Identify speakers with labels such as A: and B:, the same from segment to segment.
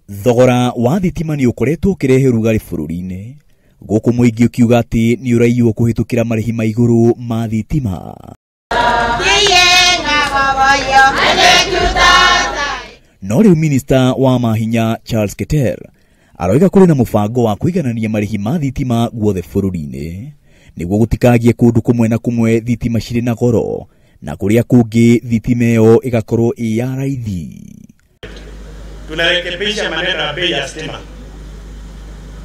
A: Thogora wa thitima nĩ ũkoretwo ũkĩrehe ũrugarĩ bũrũri-inĩ, gũkũ mũingĩ ũkiuga atĩ nĩ ũraiywo kũhĩtũkĩra marĩhi ma igũrũ ma thitima. No rĩu minista wa mahinya Charles Keter aroiga kũrĩ na mũbango wa kũiganania marĩhi ma thitima guothe bũrũri-inĩ nĩguo gũtikagie kũndũ kũmwe na kũmwe thitima cirĩ na goro na kũrĩa kũngĩ thitima ĩyo ĩgakorwo ĩ ya raithi.
B: Tunarekebisha maneno ya bei ya stima.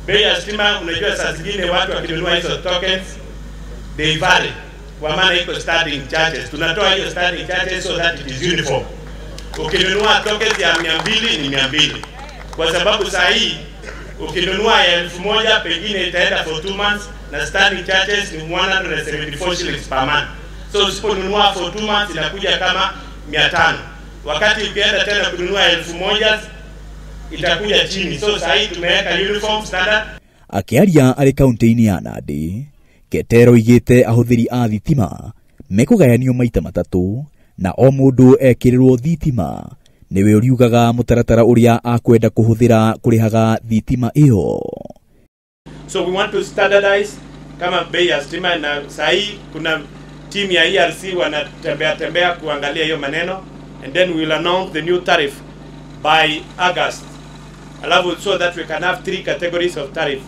B: Bei ya stima, unajua saa zingine watu wakinunua hizo tokens they vary, kwa maana iko standing charges. Tunatoa hiyo standing charges so that it is uniform. Ukinunua tokens ya 200 ni 200, kwa sababu saa hii ukinunua ya 1000 pengine itaenda for 2 months na standing charges ni 174 shillings per month. So usiponunua for 2 months inakuja kama 500. Wakati ukienda tena kununua 1000 itakuja chini. So saa hii tumeweka uniform standard.
A: Akiaria arĩ kaunti-inĩ ya Nandi, Keter oigĩte ahũthĩri a thitima mekũgayanio maita matatũ na o mũndũ ekĩrĩrwo thitima nĩwe ũriugaga mũtaratara ũrĩa akwenda kũhũthĩra kũrĩhaga thitima ĩyo.
B: So we want to standardize kama bei ya stima, na saa hii kuna team ya ERC wanatembea tembea kuangalia hiyo maneno, and then we will announce the new tariff by August. Alafu so that we can have 3 categories of tariff.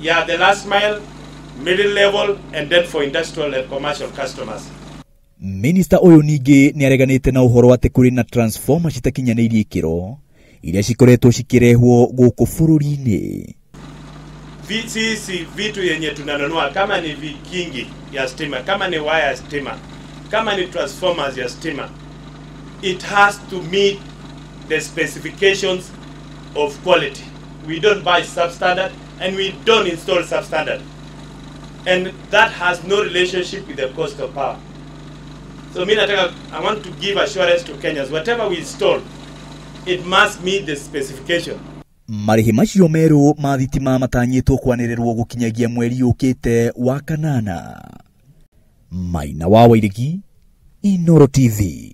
B: Yeah, the last mile, middle level, and then for industrial and commercial customers.
A: Minista ũyũ ningĩ nĩareganĩte na ũhoro atĩ kũrĩ na transformer citakinyanĩirie ikĩro iria cikoretwo cikĩrehwo gũkũ bũrũri-inĩ.
B: Sisi vitu yenye tunanunua kama ni vikingi ya stima, kama ni waya ya stima, kama ni transformers ya stima, it has to meet the specifications of quality. We don't buy substandard and we don't install substandard. And that has no relationship with the cost of power. So I want to give assurance to Kenyans, whatever we install, it must meet the specification.
A: Marĩhi macio merũ ma thitima matanyĩtwo kwanĩrĩrwo gũkinyagia mweri ũkĩte wa kanana. Maina wa Wairegi, Inooro TV.